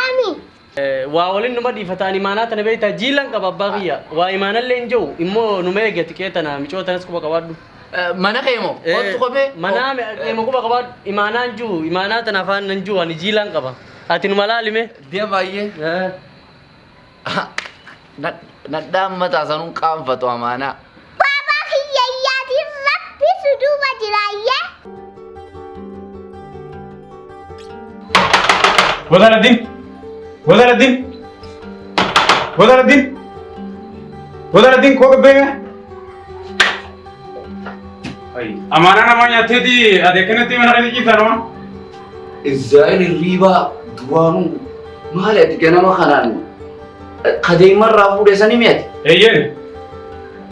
dhiifataami. Waa waliin numa dhiifata ani imaanaa tana beektaa jiilan qaba abbaa kiyya waa imaanallee hin jiru immoo numa eege xiqqee tana micoo tanas quba qabaadhu. Mana kee moo? Kottu kophee. Manaa eema quba qabaadhu imaanaa hin jiru imaanaa tana afaan hin jiru ani jiilan qaba ati numa laalime. Deem baay'ee. Nadhaan mataa sanuun qaanfatu amaanaa. Baabaa kiyya iyyaatiin rabbi si duuba jiraayyee. Wazaraddin! Wazaraddin! Wazaraddin! Wazaraddin koo gabbee Amaanaa namaa nyaatteeti ati akkanatti mana keessa ciifta nama. Izzaa'in hirriibaa duraanuu maali ati ganama kanaan kadeemarraa fuudhe sani mi'ati. Eeyyeen.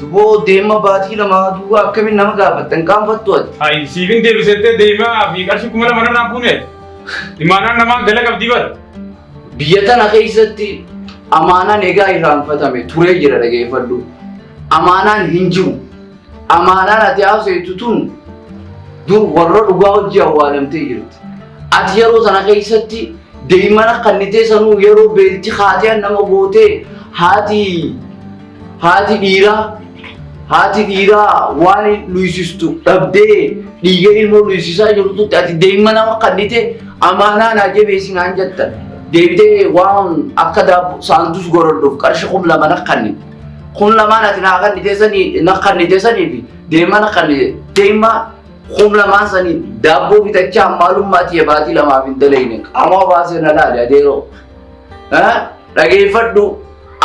Duboo deema baatii lamaa duwwaa akkamiin nama gaafatta hin qaanfattu ati. Ayi siifin deebisettee deemaa fi qarshii 2000 narraan fuune. Imaanaan namaa gala qabdii bara. Biyya tana keessatti amaanaan egaa irraanfatame turee jira dhageeffadhu. Amaanaan hin jiru. Amaanaan ati haasoftu tun dur warra dhugaa hojii awwaalamtee jirti. Ati yeroo tana keessatti deemana kannitee sanuu yeroo beelti haatee nama gootee haati haati dhiiraa haati dhiiraa waan luysistu dhabdee dhiiga ilmoo luysisaa jirtutti ati deema nama kannite amaanaa naa jabeessi naan jetta. Deebitee waan akka daabboo saantus gorodhuuf qarshii 2000 na kannite. Kun lamaan ati naa kannite sanii na kannite sanii fi deema na kannite deema 2000 sanii daabboo bitachaa maalummaa tiyya baatii lamaaf hin dalayne qaamaa baasee na laale adeeroo. Dhageeffadhu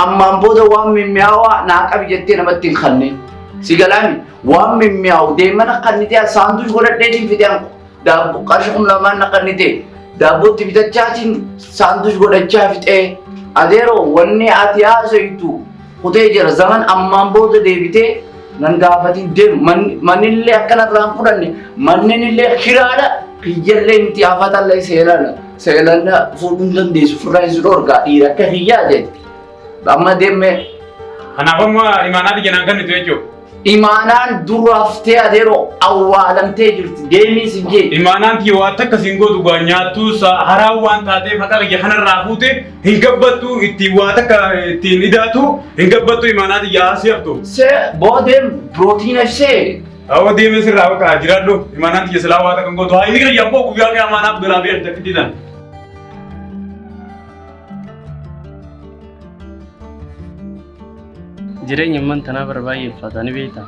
ammaan booda waan mimmi'aawaa naa qabi jettee namatti hin kanneen. Si galaami waan mimmi'aawu deema na kannite saanduus godhadheetiin fidee daabboo qarshii 2000 na kannite daabbootti bitachaatiin saanduus godhachaa fixee adeeroo wanni ati haasoytu kutee jira zaman ammaan booda deebitee nan gaafatin deemu mannillee akkanarraa hin fudhanne manneenillee kiraadha kiyyallee miti hafatallee seerana seerana fuudhuu hin dandeessu firraa hin dhorgaa dhiira akka kiyyaa jedhe amma deemee. Kanaaf amma imaanaa biyya naan kennitu jechuudha. Imaanaan dura haftee adeeroo awwaalamtee jirti. Deemii sin jee. Imaanaan tiyya waan takka siin gootu gaa nyaattuu haraa waan taateef haqa kiyya kanarraa fuute hin gabbattu ittiin waa takka ittiin idaatu hin gabbattu imaanaa tiyya asii haftu. Se boodeem pirootiina see. Awwa deemee sirraa bakka jiraadhu imaanaan tiyya silaa waa takka hin gootu haa inni kiyya abboo guyyaa kee amaanaaf galaa beekta fidditan. Jireenya amman tanaa bara baay'ee ulfaata ni beekta.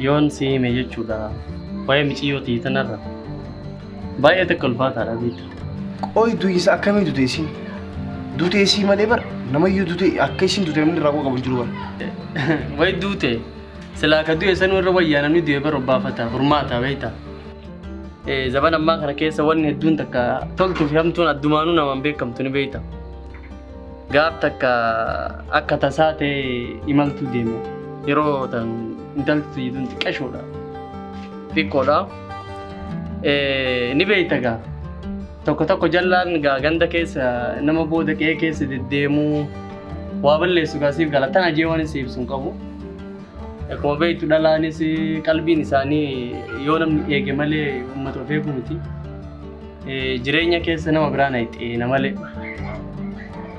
Yoon si hime jechuudha waa'ee miciyyoo tiyya tanarra baay'ee takka ulfaataadha beekta. Qoy du'isa akkamii dute isiin? Dute isii malee bar namayyuu dute akka isiin dute namni irraa quba qabu hin jiru bar. Way duute silaa ka du'e sanuu irra wayyaa namni du'e bar obbaafata furmaata beekta. Zabana ammaa kana keessa wanni hedduun takka toltuu fi hamtuun addumaanuu namaan beekamtu ni beekta. Gaaf takka akka tasaa ta'e imaltuu deeme. Yeroo tan intalti tiyyi tun xiqqashoodha. Xiqqoodha. Ni beekta gaa. Tokko tokko jallaan gaa ganda keessa nama booda qe'ee keessa deddeemuu waa balleessu gaa siif gala. Tana jee waan si ibsu hin qabu. Akkuma beektu dhalaanis qalbiin isaanii yoo namni eege malee uummata of eegu miti. Jireenya keessa nama biraa nayxe na malee.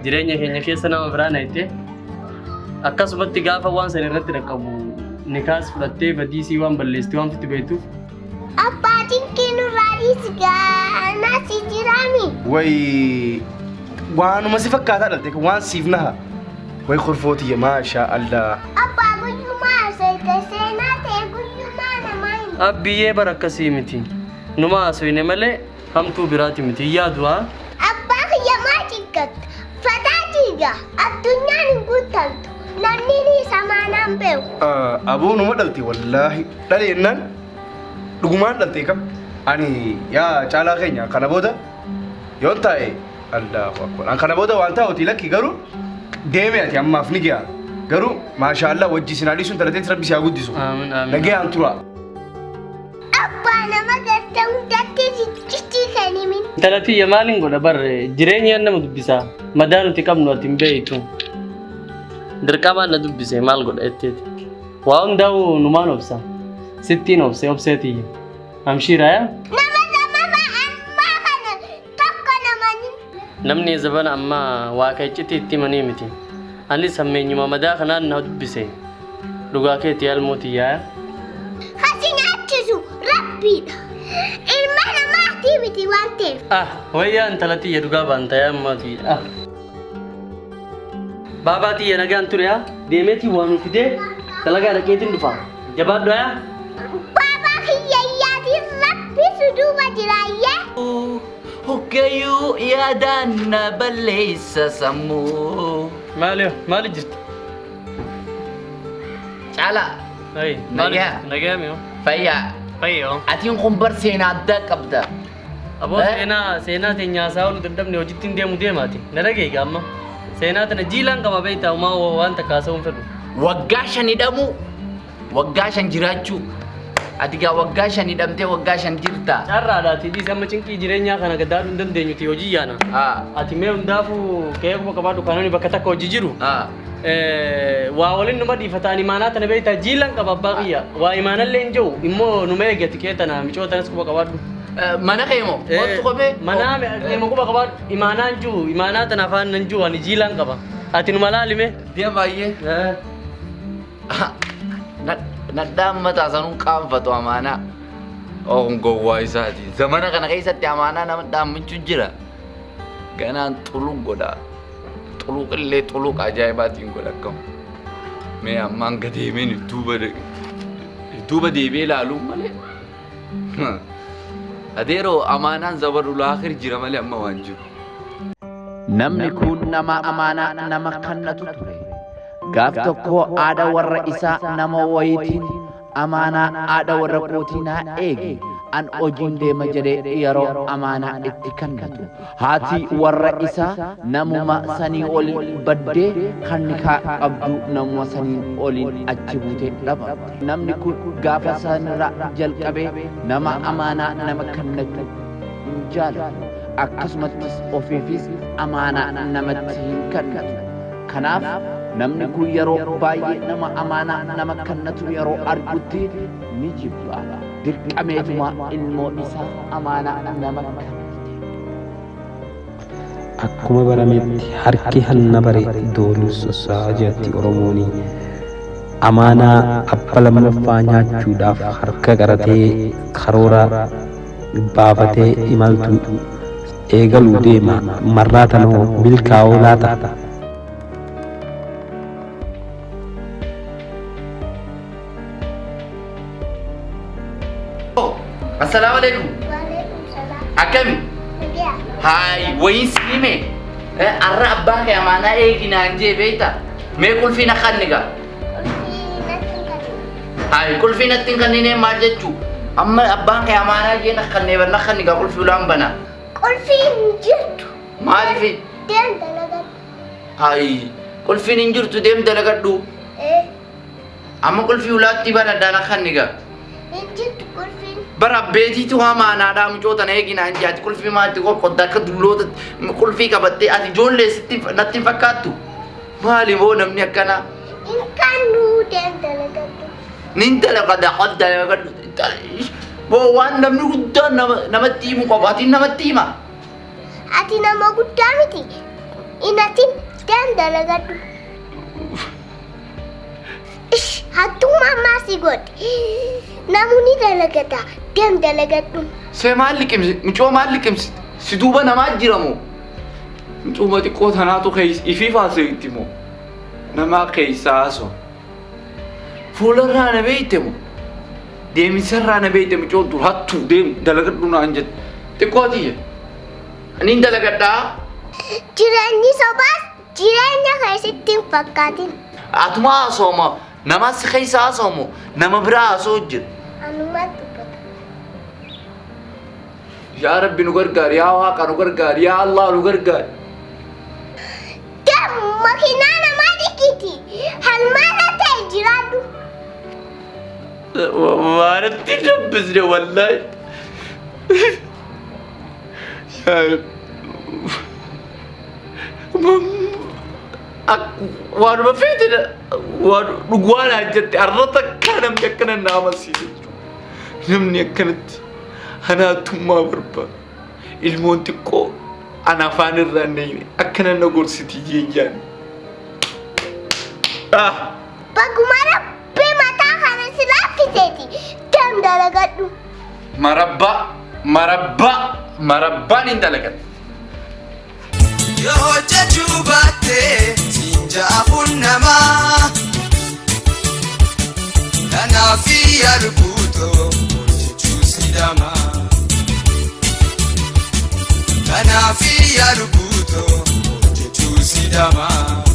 Jireenya keenya keessa nama biraa nayxe akkasumatti gaafa waan sana irratti dhaqqabu nikaas fudhattee badiisii waan balleessite waan fitti beektuuf. Abbaa cinqii nurraa dhiisi gaanaa si jiraami. Way waanuma si fakkaataa dhalte waan siif naha. Way kurfoo tiyya maashaa Allah. Abbaa guyyumaa haasofte seenaa ta'e guyyumaa namaa hin. Abbiyyee bara akkasii miti. Numa haasofne malee hamtuu biraati miti. Hin yaadu haa. Abbaa kiyya maa cinqatta? Fataa jiiga. Addunyaan hin guuttamtu. Namni ni samaanaan beeku. Aboo numa dhalte wallaahi dhale jennaan dhugumaan dhalte kam ani yaa caalaa keenya kana booda yoon taa'e Allahu akbar. An kana booda waan taa'uti lakki garuu deeme ati ammaaf ni ga'a. Garuu maashaallah wajji isin haa dhiisu intala teetis rabbi si haa guddisu. Aamin aamin. Nagayaan tura. Abbaa nama garte hundatti cichii kennimin. Intala tiyya maalin godha bar jireenyaan nama dubbisa. Madaa nuti qabnu ati hin beektu. Dirqamaan na dubbise maal godha jetteeti. Waa hundaa'u numaan obsa. Sittiin obse obsee tiyya. Amshiira yaa. Nama zamana ammaa kana. Namni zabana ammaa waaqa iccitii itti himanii miti. Anis hammeenyuma madaa kanaan na dubbise. Dhugaa keetii almootii yaa. Hasi nyaachisu rabbiidha. Ilma namaatii miti waan ta'eef. Ah, wayyaa intala tiyya dhugaa baanta yaa ammaa tiyya. Ah. Baabaa tiyya nagaan ture haa. Deemeetii waan nu fidee dalagaa dhaqeetiin dhufa. Jabaadhu haa. Baabaa kiyya yaatiin rabbi si duuba jiraayyee. Hoggayyuu yaadaan na balleessa sammuu. Maali maali jirti? Caalaa. Ayi, maali Nagaa. jirti? Nagaa mi'oo. Fayyaa. Fayyoo. Atiin kun bar seenaa addaa qabda. Aboo seenaa seenaa teenya haasa'uu nu dadhabne hojiitti hin deemu deemaati. Na dhageega amma. Seenaa tana jiilaan qaba beektaa umaa waan takka haasa'uu hin fedhu. Waggaa 5 hidhamuu, waggaa 5 jiraachuu. Ati gaa waggaa 5 hidhamtee waggaa 5 jirta. Carraadha ati dhiisi amma cinqii jireenyaa kana gadaadhu hin dandeenyuti hojii yaana. Ati mee hundaafuu ka'ee quba qabaadhu kaanonni bakka takka hojii jiru. Waa waliin numa dhiifata ani imaanaa tana beektaa jiilaan qaba abbaa kiyya. Waa imaanallee hin jiru immoo numa eegati kee tana micoo tanas quba qabaadhu. Mana kee moo? Kottu kophee? Manaa keema quba qabaadhu imaanaa hin jiru imaanaa tana afaan nan jiru ani jiilaan qaba. Ati numa laalime. Deema baay'ee. Nadhaan mataa sanuun qaanfatu amaanaa. Oh, gowwaa isaati. Zamana kana keessatti amaanaa nama dhaammachuu jira. Ganaan xuluq godha. Xuluq illee xuluq ajaa'ibaatiin godha akkam. Mee ammaan gadeemeen duuba deebi'ee ilaaluun malee. Adeeroo amaanaan zabarul aakhir jira malee amma waan jiru. Namni kun nama amaanaa nama kannatu ture. Gaaf tokko haadha warra isaa nama wayiitiin amaanaa haadha warra kootii naa eegi an hojiin deema jedhee yeroo amaanaa itti kannatu. Haati warra isaa namuma sanii oliin baddee kan nikaa qabdu namuma saniin oliin achi buutee dhabamte. Namni kun gaafa sanirraa jalqabee nama amaanaa nama kannatu hin jaalatu. Akkasumattis ofiifis amaanaa namatti hin kannatu. Kanaaf namni kun yeroo baay'ee nama amaanaa nama kannatu yeroo argutti ni jibba. Dirqameetuma ilmoo isaa amaanaa nama kannate. Akkuma barametti harki hanna bare dooluus sosso'a jetti Oromooni. Amaanaa abba lammaffaa nyaachuudhaaf harka qaratee karoora baafatee imaltuu eegaluu deema. Marraa tanoo milkaa'oo laata? Assalaamu alaikum. Waalaikum salaam. Akkami? Nagaya. Haay, wayiin si hime. Arra abbaa kee amaanaa eegi naan jee beekta. Mee qulfii na kanni gaa. Qulfii natti hin kennu. Haay, qulfii natti hin kannine maal jechuu? Amma abbaan kee amaanaa jee na kannee bar na kanni gaa qulfii ulaan bana. Qulfii hin jirtu. Maaliifi? Deem dalagadhu. Haay, qulfiin hin jirtu deem dalagadhu. Ee. Amma qulfii ulaatti banadhaa na kanni gaa. Hin jirtu qulfiin. Bara abbeetiitu amaanaadhaa mucoo tana eegi naan jee ati qulfii maatti qoqqodda akka dulloota qulfii qabattee ati ijoollee sitti natti hin fakkaattu. Maali moo namni akkanaa? Hin kannuu deem dalagadhu. Nin dalagadha qad dalagadhu. Boo waan namni guddaan namatti himu qabu ati namatti hima. Ati nama guddaa miti. Inatin deem dalagadhu. Ish hattummaa ammaa si godhe. Namni dalagata deem dalagadhu. See maal liqimsi mucoo maal liqimsi si duuba namaa jira moo? Mucuma xiqqoo tanaatu keessa ifiif haasa'etti moo? Namaa keessa haasa'u. Fuularraa na beeyte moo? Deemisarraa na beeyte mucoon tun hattuu deem dalagadhu naan jette. Xiqqoo tiyya. Aniin dalagadhaa. Jireenyi sobaas jireenya keessatti hin fakkaatin. Atuma haasawama nama si keessa haasawamu nama biraa haasa'u jira. Anuma dubbata. Yaa Rabbi nu gargaari yaa Waaqa nu gargaari yaa Allah nu gargaari. Deem makiinaa namaa dhiqiti. Halmaana ta'e jiraadhu. Waaratti dubbisne wallaahi. Waanuma feete waan dhugaa naan jette har'a takkaa namni akkana na amansiise jechuudha. Namni akkanatti anaatummaa barbaada. Ilmoon xiqqoo Ana afaan irraa hin dhayne akkana na gorsiti jeejjaan. Ah! Baguma rabbi mataa kana si laaffiseeti. Deem dalagadhu. Marabbaa, marabbaa, marabbaan hin dalagan. Yoo hojjechuu baatte siin ja'a kun namaa. Kanaaf yaadu guutoo hojjechuu si dhamaa. Kanaaf yaadu guutoo hojjechuu si dhamaa.